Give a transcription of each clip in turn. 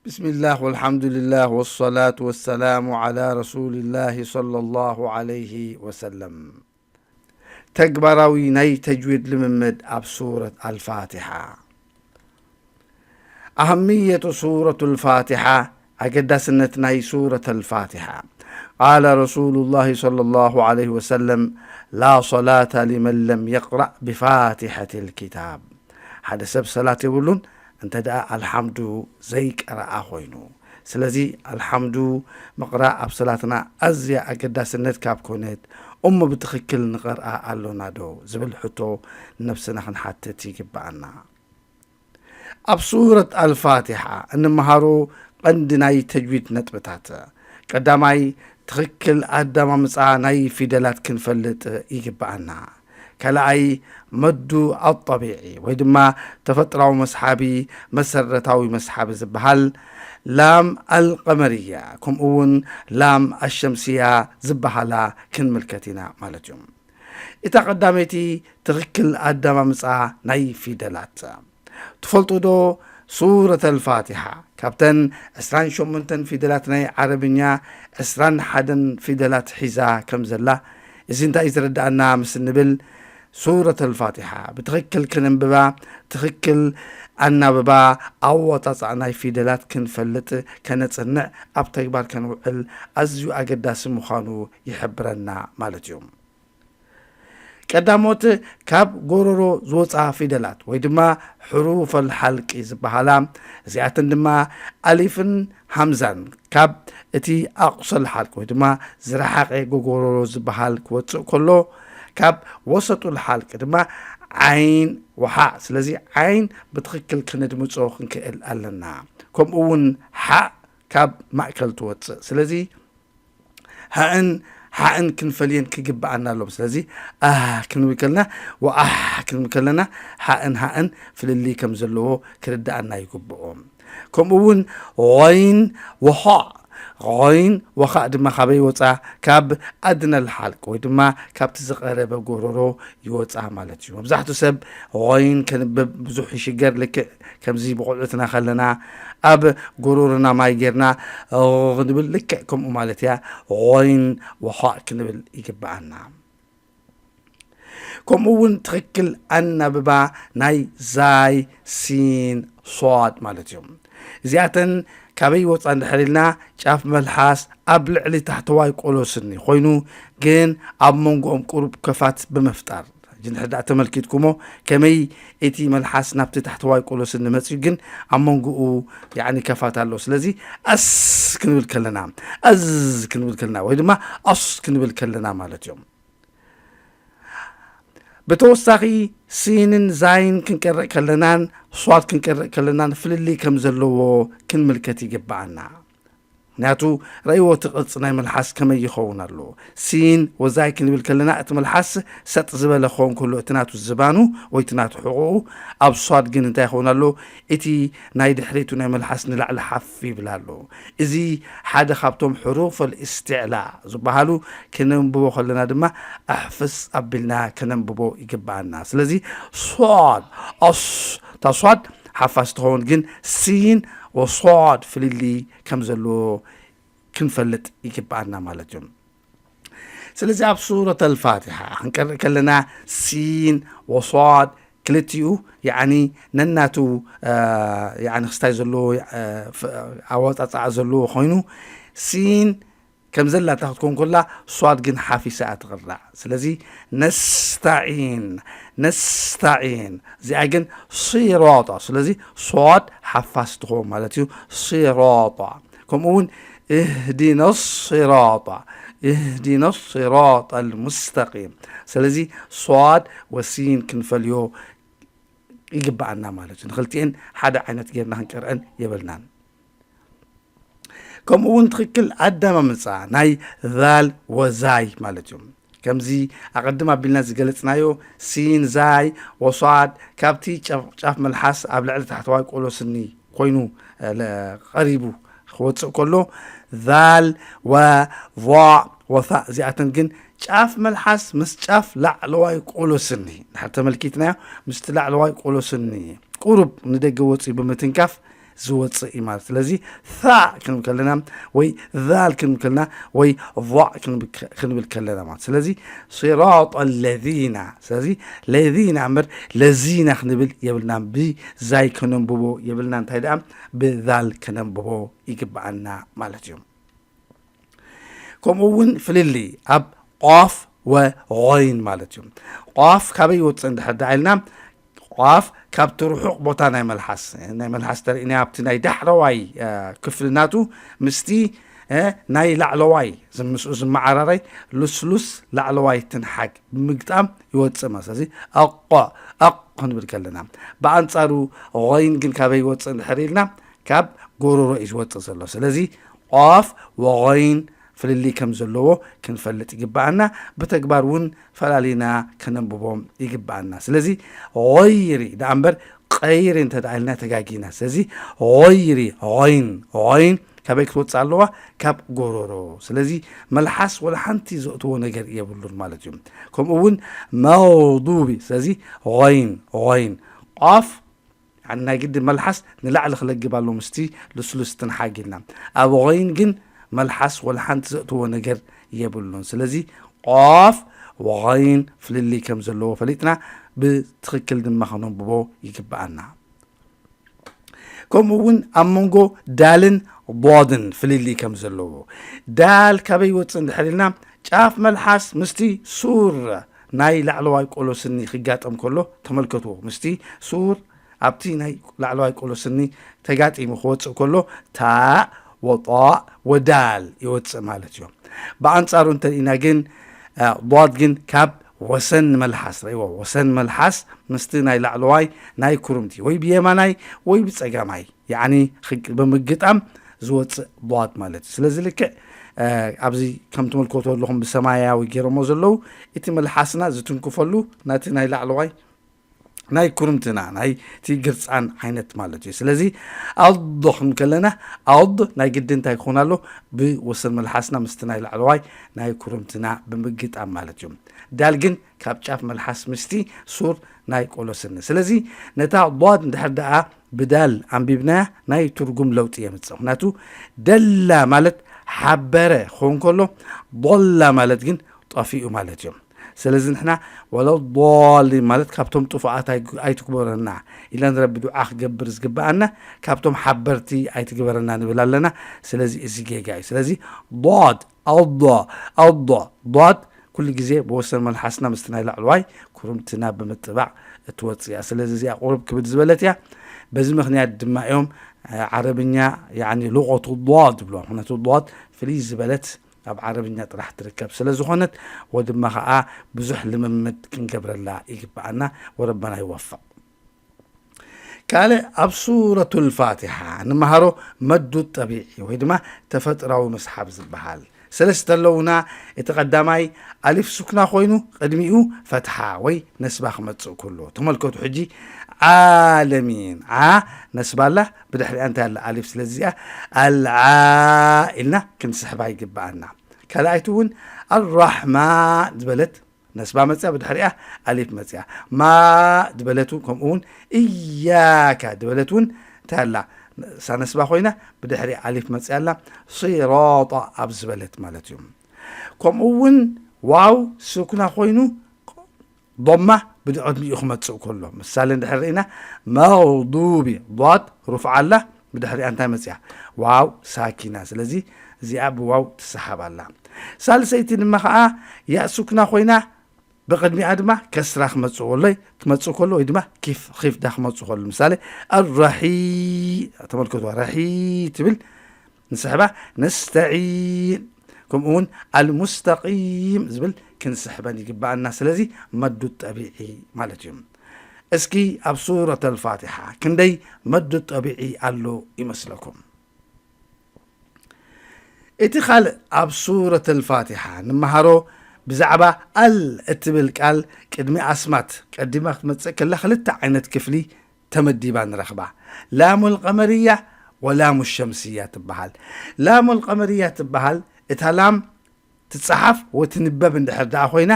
بسم الله والحمد لله والصلاة والسلام على رسول الله صلى الله عليه وسلم. ተግባራዊ ናይ ተጅዊድ ልምምድ ኣብ ሱረት ኣልፋቲሓ። ኣህምየቱ ሱረቱል ፋቲሓ፣ ኣገዳስነት ናይ ሱረት ኣልፋቲሓ። ቃለ ረሱሉላሂ ሰለላሁ ዐለይሂ ወሰለም፣ ላ ሶላተ ሊመን ለም የቅራእ ብፋቲሐቲል ኪታብ። ሓደ ሰብ ሰላት የብሉን እንተ ደኣ ኣልሓምዱ ዘይቀረኣ ኮይኑ። ስለዚ ኣልሓምዱ ምቕራእ ኣብ ሰላትና ኣዝያ ኣገዳስነት ካብ ኮነት፣ እሞ ብትኽክል ንቐርኣ ኣሎና ዶ ዝብል ሕቶ ነብስና ክንሓትት ይግብኣና። ኣብ ሱረት ኣልፋቲሓ እንመሃሮ ቀንዲ ናይ ተጅዊድ ነጥብታት፣ ቀዳማይ ትኽክል ኣደማምጻ ናይ ፊደላት ክንፈልጥ ይግብኣና። ካልኣይ መዱ ኣጠቢዒ ወይ ድማ ተፈጥራዊ መስሓቢ፣ መሰረታዊ መስሓቢ ዝበሃል፣ ላም ኣልቀመርያ ከምኡ እውን ላም ኣሸምስያ ዝበሃላ ክንምልከት ኢና ማለት እዩ። እታ ቀዳመይቲ ትኽክል ኣደማምጻ ናይ ፊደላት። ትፈልጡ ዶ ሱረት ኣልፋቲሓ ካብተን ዕስራን ሸሞንተን ፊደላት ናይ ዓረብኛ ዕስራን ሓደን ፊደላት ሒዛ ከም ዘላ? እዚ እንታይ እዩ ዝረዳኣና ምስ እንብል፣ ሱረት ኣልፋቲሓ ብትኽክል ከነንብባ፣ ትኽክል ኣናብባ፣ ኣወጻጽኣ ናይ ፊደላት ክንፈልጥ፣ ከነጽንዕ፣ ኣብ ተግባር ከንውዕል ኣዝዩ ኣገዳሲ ምዃኑ ይሕብረና ማለት እዩ። ቀዳሞት ካብ ጎሮሮ ዝወፃ ፊደላት ወይ ድማ ሕሩፈል ሓልቂ ዝበሃላ፣ እዚኣተን ድማ ኣሊፍን ሃምዛን ካብ እቲ ኣቑሰል ሓልቂ ወይ ድማ ዝረሓቐ ጎጎሮሮ ዝበሃል ክወፅእ ከሎ፣ ካብ ወሰጡል ሓልቂ ድማ ዓይን ወሓእ። ስለዚ ዓይን ብትኽክል ክነድምፆ ክንክእል ኣለና። ከምኡ እውን ሓእ ካብ ማእከል ትወፅእ። ስለዚ ሃእን ሓእን ክንፈልየን ክግብኣና ኣለዎ። ስለዚ ኣህ ክንብል ከለና ወኣህ ክንብል ከለና ሓእን ሃእን ፍልልይ ከም ዘለዎ ክርድኣና ይግብኦ። ከምኡ እውን ን ወኻ፣ ን ወኻ ድማ ካበይ ወፃ? ካብ ኣድነል ሓልቅ ወይ ድማ ካብቲ ዝቐረበ ጎሮሮ ይወፃ ማለት እዩ። መብዛሕትኡ ሰብ ን ከንብብ ብዙሕ ይሽገር። ልክዕ ከምዚ ብቆልዑትና ከለና ኣብ ጎሮሮና ማይ ጌርና ክንብል ልክዕ ከምኡ ማለት እያ። ን ወኻ ክንብል ይግብኣና። ከምኡ እውን ትኽክል ኣናብባ ናይ ዛይ፣ ሲን፣ ሷድ ማለት እዮም። እዚኣተን ካበይ ወፃ እንድሕር ኢልና ጫፍ መልሓስ ኣብ ልዕሊ ታሕተዋይ ቆሎ ስኒ ኮይኑ ግን ኣብ መንጎኦም ቁሩብ ከፋት ብምፍጣር፣ ሕጂ እንድሕር ደኣ ተመልኪትኩሞ ከመይ እቲ መልሓስ ናብቲ ታሕተዋይ ቆሎ ስኒ መፅዩ ግን ኣብ መንጎኡ ያዕኒ ከፋት ኣሎ። ስለዚ ኣስ ክንብል ከለና፣ ኣዝ ክንብል ከለና ወይ ድማ ኣስ ክንብል ከለና ማለት እዮም። ብተወሳኺ ሲንን ዛይን ክንቀርእ ከለናን ሷድ ክንቀርእ ከለናን ፍልልይ ከም ዘለዎ ክንምልከት ይግብኣና። ምክንያቱ ረእይዎ እቲ ቅርፂ ናይ መልሓስ ከመይ ይኸውን ኣሎ። ሲን ወዛይ ክንብል ከለና እቲ መልሓስ ሰጥ ዝበለ ክኸውን ከሎ እቲ ናቱ ዝባኑ ወይ እቲ ናቱ ሕቑኡ፣ ኣብ ሷድ ግን እንታይ ይኸውን ኣሎ? እቲ ናይ ድሕሪቱ ናይ መልሓስ ንላዕሊ ሓፍ ይብል ኣሎ። እዚ ሓደ ካብቶም ሕሩፈል እስትዕላ ዝበሃሉ፣ ክነንብቦ ከለና ድማ ኣሕፍስ ኣቢልና ከነንብቦ ይግብኣና። ስለዚ ሷድ፣ ኣስ፣ እታ ሷድ ሓፋስ ትኸውን፣ ግን ሲን ወሷድ ፍልልይ ከም ዘለዎ ክንፈልጥ ይግብኣና ማለት እዩ። ስለዚ ኣብ ሱረት ኣልፋቲሓ ክንቀርእ ከለና ሲን ወሷድ ክልቲኡ ያዕኒ ነናቱ፣ እ፣ ያዕኒ ክስታይ ዘለዎ፣ እ፣ ፍ-፣ ኣወጻጽኣ ዘለዎ ኮይኑ፣ ሲን ከም ዘላታ ክትኮን ከላ ሷድ ግን ሓፊሳ እያ ትቕራእ። ስለዚ ነስታዒን፣ ነስታዒን፣ እዚኣ ግን ሲራጣ። ስለዚ ሷድ ሓፋስ ትኸውን ማለት እዩ። ሲራጣ። ከምኡ እውን እህዲና ሲራጣ፣ እህዲና ሲራጣ ልሙስተቂም። ስለዚ ሷድ ወሲን ክንፈልዮ ይግብኣና ማለት እዩ። ንክልቲኤን ሓደ ዓይነት ጌርና ክንቀርአን የብልናን። ከምኡ እውን ትኽክል ኣደማምፃ ናይ ዛል ወዛይ ማለት እዩ። ከምዚ ኣቐድም ኣቢልና ዝገለፅናዮ ሲን ዛይ ወሷድ ካብቲ ጫፍ፣ ጫፍ መልሓስ ኣብ ልዕሊ ታሕተዋይ ቆሎ ስኒ ኮይኑ፣ እ፣ ለ-፣ ቀሪቡ ክወፅእ ከሎ ዛል ወ ቫ ወታ እዚኣተን ግን ጫፍ መልሓስ ምስ ጫፍ ላዕለዋይ ቆሎ ስኒ እንድሕር ተመልኪትናዮ ምስቲ ላዕለዋይ ቆሎ ስኒ ቁሩብ ንደገ ወፂኡ ብምትንካፍ ዝወፅእ እዩ ማለት። ስለዚ ثاء ክንብል ከለና ወይ ذال ክንብል ከለና ወይ ضاء ክንብል ከ- ክንብል ከለና ማለት። ስለዚ صراط الذين፣ ስለዚ ለዚና እምበር ለዚና ክንብል የብልና፣ ብዛይ ከነንብቦ የብልና። እንታይ ደኣ ብذال ከነንብቦ ይግብኣና ማለት እዩ። ከምኡ እውን ፍልልይ ኣብ ቋፍ ወغይን ማለት እዩ። ቋፍ ካበይ ይወፅእ እንድሕር ደኣ ኢልና፣ ቋፍ ካብቲ ርሑቕ ቦታ ናይ መልሓስ፣ ናይ መልሓስ ተርእና ኣብቲ ናይ ዳሕረዋይ ክፍሊ ናቱ ምስቲ ናይ ላዕለዋይ ምስኡ ዝመዓራረይ ልስሉስ ላዕለዋይ ትንሓግ ብምግጣም ይወፅእ ማለት። ስለዚ ኣቋ ኣቕ ክንብል ከለና፣ ብኣንፃሩ غይን ግን ካበይ ይወፅእ እንድሕር ኢልና፣ ካብ ጎሮሮ እዩ ዝወፅእ ዘሎ። ስለዚ ቋፍ ወغይን ፍልልይ ከም ዘለዎ ክንፈልጥ ይግብኣና። ብተግባር እውን ፈላሊና ከነንብቦም ይግብኣና። ስለዚ غይሪ ደኣ እምበር ቀይሪ እንተ ደኣ ኢልና ተጋጊና። ስለዚ غይሪ غይን غይን ካበይ ክትወፅእ ኣለዋ? ካብ ጎሮሮ። ስለዚ መልሓስ ወላ ሓንቲ ዘእትዎ ነገር የብሉን ማለት እዩ። ከምኡ እውን መغضوب። ስለዚ غይን غይን ቋፍ ናይ ግዲ መልሓስ ንላዕሊ ክለግብ ኣሎ ምስቲ ልስሉስ ትንሓግ ኢልና። ኣብ غይን ግን መልሓስ ወላ ሓንቲ ዘእትዎ ነገር የብሉን። ስለዚ ቋፍ ወغይን ፍልልይ ከም ዘለዎ ፈሊጥና ብትኽክል ድማ ከነንብቦ ይግብኣና። ከምኡ እውን ኣብ መንጎ ዳልን ضادን ፍልልይ ከም ዘለዎ፣ ዳል ካበይ ይወፅእ እንድሕር ኢልና፣ ጫፍ መልሓስ ምስቲ ሱር ናይ ላዕለዋይ ቆሎ ስኒ ክጋጠም ከሎ ተመልከትዎ። ምስቲ ሱር ኣብቲ ናይ ላዕለዋይ ቆሎ ስኒ ተጋጢሙ ክወፅእ ከሎ ታእ ወጣእ ወዳል ይወፅእ ማለት እዩ። ብኣንፃሩ እንተርኢና ግን ضاد ግን ካብ ወሰን መልሓስ ረእዎ፣ ወሰን መልሓስ ምስቲ ናይ ላዕለዋይ ናይ ኩርምቲ ወይ ብየማናይ ወይ ብፀጋማይ ያኒ ብምግጣም ዝወፅእ ضاد ማለት እዩ። ስለዚ ልክዕ ኣብዚ ከም ትምልከቶ ኣለኹም ብሰማያዊ ገይሮሞ ዘለዉ፣ እቲ መልሓስና ዝትንክፈሉ ናቲ ናይ ላዕለዋይ ናይ ኩርምትና ናይ እቲ ግርፃን ዓይነት ማለት እዩ። ስለዚ ኣዶ ክንብል ከለና ኣድ ናይ ግዲ እንታይ ክኾን ኣሎ? ብወሰን መልሓስና ምስቲ ናይ ላዕለዋይ ናይ ኩርምትና ብምግጣም ማለት እዩ። ዳል ግን ካብ ጫፍ መልሓስ ምስቲ ሱር ናይ ቆሎ ስኒ። ስለዚ ነታ ضاد እንድሕር ደኣ ብዳል ኣንቢብናያ ናይ ትርጉም ለውጢ የምፅእ። ምክንያቱ ደላ ማለት ሓበረ ክኸውን ከሎ ضل ማለት ግን ጠፊኡ ማለት እዩ። ስለዚ ንሕና ወለضالين ማለት ካብቶም ጥፉኣት ኣይትግበረና ኢልና ንረቢ ዱዓ ክገብር ዝግብኣና ካብቶም ሓበርቲ ኣይትግበረና ንብል ኣለና። ስለዚ እዚ ጌጋ እዩ። ስለዚ ضاد ኣዶ ኣዶ ضاد ኩሉ ግዜ ብወሰን መልሓስና ምስቲ ናይ ላዕለዋይ ኩርምትና ብምጥባዕ እትወፅእ እያ። ስለዚ እዚኣ ቁርብ ክብድ ዝበለት እያ። በዚ ምክንያት ድማ እዮም ዓረብኛ ያኒ ሉቀቱ ضاد ይብልዋ። ምክንያቱ ضاد ፍልይ ዝበለት ኣብ ዓረብኛ ጥራሕ ትርከብ ስለ ዝኾነት ወድማ ኸዓ ብዙሕ ልምምድ ክንገብረላ ይግብኣና። ወረበና ይወፍቕ። ካልእ ኣብ ሱረቱል ፋቲሓ ንመሃሮ መዱ ጠቢዒ ወይ ድማ ተፈጥራዊ ምስሓብ ዝበሃል ሰለስተ ኣለዉና። እቲ ቀዳማይ ኣሊፍ ሱክና ኮይኑ ቅድሚኡ ፈትሓ ወይ ነስባ ክመጽእ ከሎ ተመልከቱ። ሕጂ ዓለሚን ዓ ነስባ ኣላ፣ ብድሕሪኣ እንታይ ኣላ? ኣሊፍ። ስለዚ እዚኣ ኣልዓ ኢልና ክንስሕባ ይግብኣና። ካልኣይቲ እውን ኣራሕማ ዝበለት ነስባ መፅያ፣ ብድሕሪኣ ኣሊፍ መፅያ። ማ ዝበለት እውን ከምኡ እውን እያካ ዝበለት እውን እንታይ ኣላ? እሳ ነስባ ኮይና ብድሕሪኣ ኣሊፍ መፅያ ኣላ። ሲራጣ ኣብ ዝበለት ማለት እዩ። ከምኡ እውን ዋው ስኩና ኮይኑ ዶማ ብድዕድሚኡ ክመፅእ ከሎ ምሳሌ እንድሕር ርኢና መغضوب ضاد ሩፍዓ ኣላ ብድሕሪኣ እንታይ መፅያ? ዋው ሳኪና። ስለዚ እዚኣ ብዋው ትሰሓብ ኣላ። ሳልሰይቲ ድማ ከዓ ያእ ሱክና ኮይና ብቕድሚኣ ድማ ከስራ ክመፅእ ከሎ ክመፅእ ከሎ ወይ ድማ ኪፍ ኺፍዳ ክመፅእ ከሎ ምሳሌ ኣራሒ ተመልከቱ። ራሒ ትብል ንስሕባ ነስተዒን ከምኡ እውን ኣልሙስተቂም ዝብል ክንስሕበን ይግብኣና። ስለዚ መዱ ጠቢዒ ማለት እዩ። እስኪ ኣብ ሱረት ኣልፋቲሓ ክንደይ መዱ ጠቢዒ ኣሎ ይመስለኩም? እቲ ካልእ ኣብ ሱረት ኣልፋቲሓ ንመሃሮ ብዛዕባ ኣል እትብል ቃል ቅድሚ ኣስማት ቀዲማ ክትመፅእ ከላ ክልተ ዓይነት ክፍሊ ተመዲባ ንረኽባ። ላሙል ቀመርያ ወላሙ ሸምስያ ትበሃል። ላሙል ቀመርያ ትበሃል እታ ላም ትፀሓፍ ወይ ትንበብ እንድሕር ደኣ ኮይና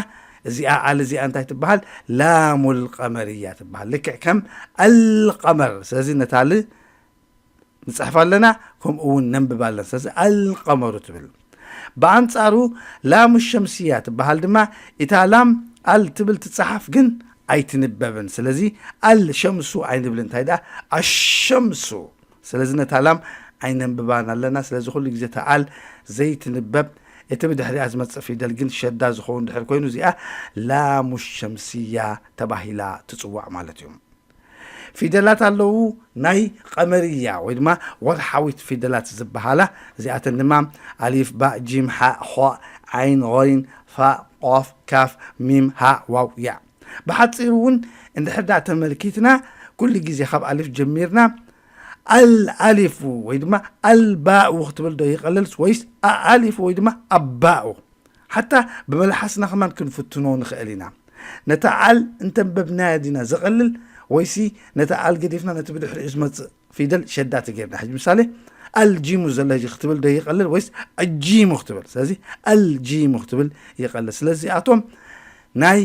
እዚኣ ኣል እዚኣ እንታይ ትበሃል? ላሙል ቀመርያ ትበሃል። ልክዕ ከም ኣልቀመር። ስለዚ ነታ ል ንጽሕፍ ኣለና፣ ከምኡ እውን ነንብብ ኣለና። ስለዚ ኣልቀመሩ ትብል። ብኣንጻሩ ላሙ ሸምስያ ትበሃል ድማ፣ እታ ላም ኣል ትብል ትጸሓፍ ግን ኣይትንበብን። ስለዚ ኣል ሸምሱ ኣይንብልን። እንታይ ደኣ ኣሸምሱ። ስለዚ ነታ ላም ኣይነንብባን ኣለና። ስለዚ ኩሉ ግዜ እታ ኣል ዘይትንበብ፣ እቲ ብድሕሪኣ ዝመጽእ ፊደል ግን ሸዳ ዝኸውን ድሕር ኮይኑ፣ እዚኣ ላሙ ሸምስያ ተባሂላ ትጽዋዕ ማለት እዩ። ፊደላት ኣለዉ፣ ናይ ቀመርያ ወይ ድማ ወርሓዊት ፊደላት ዝበሃላ። እዚኣተን ድማ ኣሊፍ፣ ባእ፣ ጂም፣ ሓእ፣ ኾእ፣ ዓይን፣ ኾይን፣ ፋእ፣ ቆፍ፣ ካፍ፣ ሚም፣ ሃእ፣ ዋው፣ ያእ። ብሓጺሩ እውን እንድሕር ደኣ ተመልኪትና፣ ኩሉ ግዜ ካብ ኣሊፍ ጀሚርና፣ ኣል ኣሊፉ ወይ ድማ ኣል ባኡ ክትብል ዶ ይቐልል ወይስ ኣ ኣሊፉ ወይ ድማ ኣባኡ? ሓታ ብመልሓስና ከማን ክንፍትኖ ንኽእል ኢና። ነታ ኣል እንተንበብናያ ዲና ዘቐልል፣ ወይሲ ነታ ኣል ገዲፍና ነቲ ብድሕሪኡ ዝመጽእ ፊደል ሸዳ ተገይርና? ሕጂ ምሳሌ፣ ኣልጂሙ ዘሎ ሕጂ ክትብል ዶ ይቐልል ወይስ ኣጂሙ ክትብል? ስለዚ ኣልጂሙ ክትብል ይቐልል። ስለዚ ኣቶም ናይ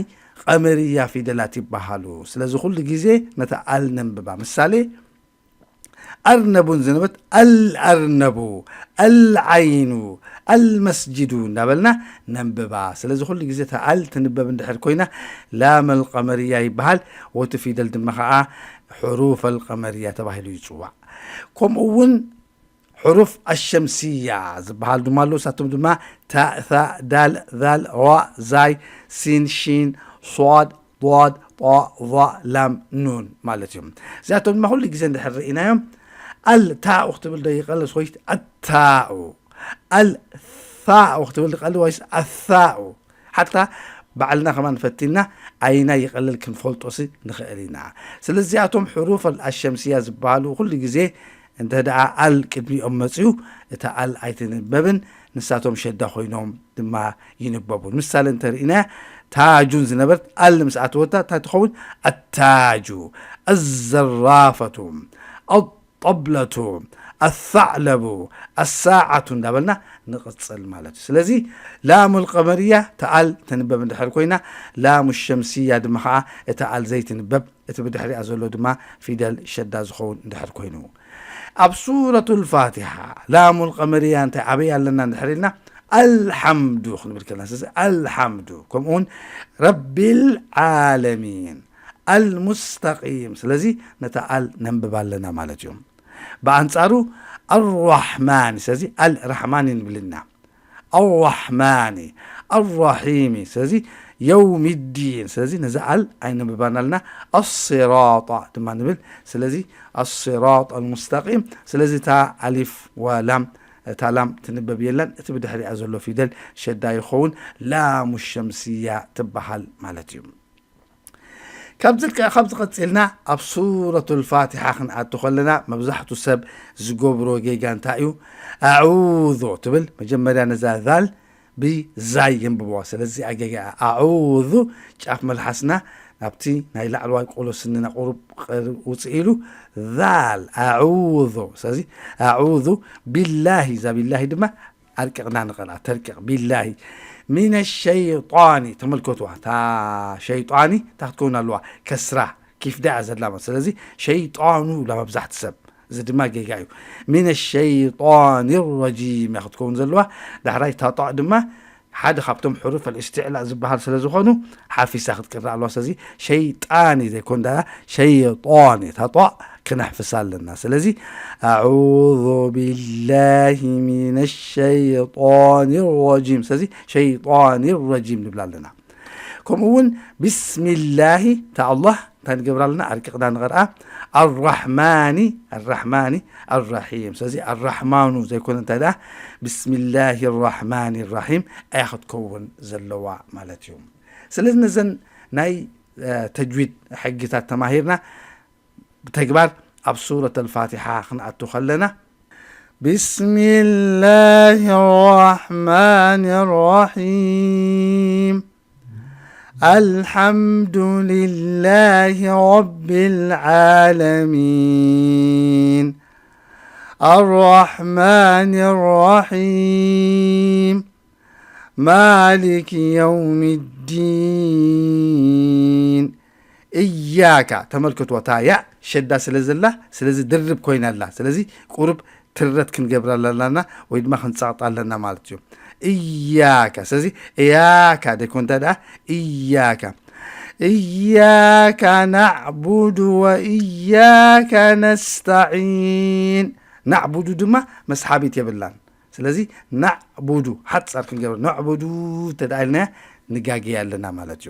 ቀመርያ ፊደላት ይበሃሉ። ስለዚ ኩሉ ግዜ ነታ ኣል ነንብባ። ምሳሌ፣ ኣርነቡን ዝነበረት ኣልኣርነቡ፣ ኣልዓይኑ፣ ኣልመስጅዱ እንዳበልና ነንብባ። ስለዚ ኩሉ ግዜ እታ ኣል ትንበብ እንድሕር ኮይና ላም ኣልቀመርያ ይበሃል። ወቲ ፊደል ድማ ከዓ ሕሩፍ ኣልቀመርያ ተባሂሉ ይጽዋዕ። ከምኡ እውን ሕሩፍ ኣሸምስያ ዝበሃል ድማ ኣለዉ። ንሳቶም ድማ ታእ፣ ታእ፣ ዳል፣ ዛል፣ ራእ፣ ዛይ፣ ሲን፣ ሺን፣ ሷድ፣ ዷድ፣ ጣእ፣ ዛእ፣ ላም፣ ኑን ማለት እዮም። እዚኣቶም ድማ ኩሉ ግዜ እንድሕር ርኢናዮም፣ ኣል ታኡ ክትብል ዶ ይቐልል ወይስ ኣታኡ? ኣል ታኡ ክትብል ይቐልል ወይስ ኣታኡ? ሓታ ባዕልና ከማን ፈቲና ኣይና ይቐልል ክንፈልጦሲ ንኽእል ኢና። ስለዚ እዚኣቶም ሕሩፍ ኣሸምስያ ዝበሃሉ ኩሉ ግዜ እንተ ደኣ ኣል ቅድሚኦም መጽዩ፣ እታ ኣል ኣይትንበብን፣ ንሳቶም ሸዳ ኮይኖም ድማ ይንበቡ። ንምሳሌ እንተ ርኢና፣ ታጁን ዝነበረት ኣል ምስ ኣተወታ እንታይ ትኸውን? ኣታጁ፣ ኣዘራፈቱ፣ ኣጠብለቱ፣ ኣሳዕለቡ፣ ኣሳዓቱ እንዳበልና ንቕጽል ማለት እዩ። ስለዚ ላሙል ቀመርያ እታ ኣል ትንበብ እንድሕር ኮይና፣ ላሙ ሸምስያ ድማ ኸዓ እታ ኣል ዘይትንበብ፣ እቲ ብድሕሪኣ ዘሎ ድማ ፊደል ሸዳ ዝኸውን እንድሕር ኮይኑ። ኣብ ሱረቱል ፋቲሓ ላሙል ቀመርያ እንታይ ኣበይ ኣለና እንድሕር ኢልና፣ ኣልሓምዱ ክንብል ከለና፣ ስለዚ ኣልሓምዱ፣ ከምኡ እውን ረቢል ዓለሚን፣ ኣልሙስተቂም። ስለዚ ነታ ኣል ነንብብ ኣለና ማለት እዩ። ብኣንጻሩ ኣራሕማን፣ ስለዚ ኣል ራሕማን ይንብልና። ኣራሕማኒ፣ ኣራሒሚ፣ ስለዚ የውሚዲን፣ ስለዚ ነዛ ኣል ኣይነንብባን ኣለና። ኣሲራጣ ድማ ንብል፣ ስለዚ ኣሲራጥ ኣልሙስተቂም፣ ስለዚ እታ ኣሊፍ ወላም፣ እታ ላም ትንበብ የለን፣ እቲ ብድሕሪኣ ዘሎ ፊደል ሸዳ ይኸውን፣ ላሙ ሸምስያ ትበሃል ማለት እዩ። ካብዚ ልክዕ፣ ካብዚ ቀጺልና ኣብ ሱረቱል ፋቲሓ ክንኣቱ ከለና መብዛሕቱ ሰብ ዝገብሮ ጌጋ እንታይ እዩ? ኣዑዙ ትብል፣ መጀመርያ ነዛ ዛል ብዛይ የንብብዋ። ስለዚ ኣጌጋ ኣዑዙ ጫፍ መልሓስና ናብቲ ናይ ላዕለዋይ ቆሎ ስንና ቁሩብ ቅር-፣ ውፅእ ኢሉ ዛል ኣዑዙ። ስለዚ ኣዑዙ ቢላሂ፣ እዛ ቢላሂ ድማ ኣርቂቕና ንቐልዓ፣ ተርቂቕ ቢላሂ ሚነ ሸይጣኒ። ተመልከትዋ፣ እታ ሸይጣኒ እንታይ ክትከውን ኣለዋ? ከስራ፣ ኪፍዳ እያ ዘድላ ማለት። ስለዚ ሸይጣኑ ኢላ መብዛሕቲ ሰብ፣ እዚ ድማ ጌጋ እዩ። ሚነ ሸይጣኒ ረጂም እያ ክትከውን ዘለዋ። ዳሕራይ እታ ጣእ ድማ ሓደ ካብቶም ሕሩፍ ኣልእስትዕላእ ዝበሃል ስለ ዝኾኑ ሓፊሳ ክትቅራእ ኣለዋ። ስለዚ ሸይጣኒ ዘይኮን ዳ ሸይጣኒ፣ እታ ጣእ ክነሕፍሳ ኣለና። ስለዚ ኣዑዙ ቢላሂ ሚነ ሸይጣኒ ረጂም። ስለዚ ሸይጣኒ ረጂም ንብላ ኣለና። ከምኡ እውን ብስሚላሂ፣ እታ ኣላህ እንታይ ንገብር ኣለና? ኣርቂቕና ንቐርኣ። ኣራሕማኒ፣ ኣራሕማኒ፣ ኣራሒም። ስለዚ ኣራሕማኑ ዘይኮነ እንታይ ደኣ? ብስሚላሂ ኣራሕማኒ ኣራሒም እያ ክትከውን ዘለዋ ማለት እዩ። ስለዚ ነዘን ናይ፣ እ፣ ተጅዊድ ሕጊታት ተማሂርና ብተግባር ኣብ ሱረት ኣልፋቲሓ ክንኣቱ ከለና፣ بسم الله الرحمن الرحيم. الحمد لله رب العالمين. الرحمن الرحيم. مالك يوم الدين. እያካ ተመልከትዎ፣ እታ ያእ ሸዳ ስለ ዘላ፣ ስለዚ ድርብ ኮይና ኣላ። ስለዚ ቁሩብ ትረት ክንገብራ ኣለና ወይ ድማ ክንጸቕጣ ኣለና ማለት እዩ። እያካ። ስለዚ እያካ ደይኮን እንታይ ደኣ፣ እያካ። እያካ ናዕቡዱ ወእያካ ነስተዒን። ናዕቡዱ ድማ መስሓቢት የብላን። ስለዚ ናዕቡዱ ሓጻር ክንገብር፣ ነዕቡዱ እንተ ደኣ ኢልና ንጋገይ ኣለና ማለት እዩ።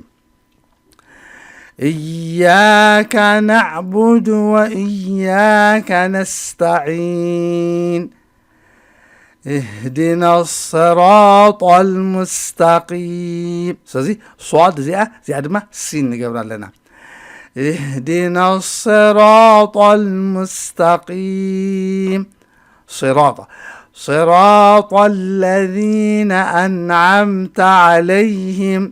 እያካ ናዕቡዱ ወእያካ ነስተዒን። اهدنا الصراط المستقيم። ስለዚ ሷድ እዚኣ፣ እዚኣ ድማ ሲን ንገብራ ኣለና። اهدنا الصراط المستقيم. صراط، صراط الذين أنعمت عليهم.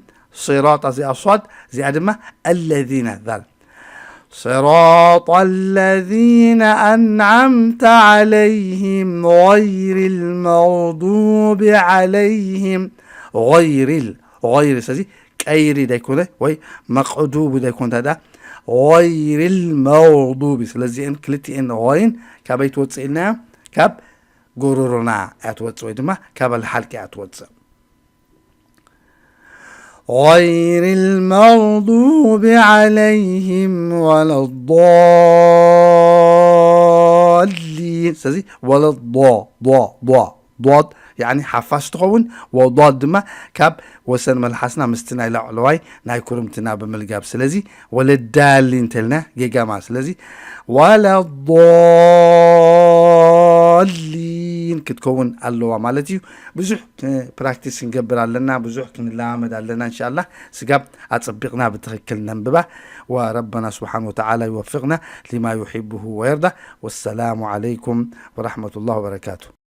صراط እዚኣ ሷድ፣ እዚኣ ድማ الذين ذال. صراط الذين أنعمت عليهم غير المغضوب عليهم. غير ال-، غير ስለዚ ቀይሪ ዳይኮነ ወይ መቕዱቡ ዳይኮነ ታዳ غير المغضوب። ስለዚአን ክልቲኤን غين ካበይ ትወፅእ ኢልና? ካብ ጎሮሮና እያ ትወፅእ ወይ ድማ ካብ ኣልሓልቂ እያ ትወፅእ። غير المغضوب عليهم ولا الضالين. ስለዚ ولا الضا-، ضا-، ضا-، ضاد ያዕኒ ሓፋሽ ትኸውን፣ ወضاد ድማ ካብ ወሰን መልሓስና ምስቲ ናይ ላዕለዋይ ናይ ኩርምትና ብምልጋብ። ስለዚ ولا الضالين እንተልና ጌጋ ማለት። ስለዚ ولا الضالين ክትከውን ኣለዋ ማለት እዩ። ብዙሕ ፕራክቲስ ክንገብር ኣለና፣ ብዙሕ ክንለማመድ ኣለና። እንሻላ ስጋብ ኣጸቢቕና ብትኽክል ነንብባ። وربنا سبحانه وتعالى يوفقنا لما يحبه ويرضى. والسلام عليكم ورحمة الله وبركاته.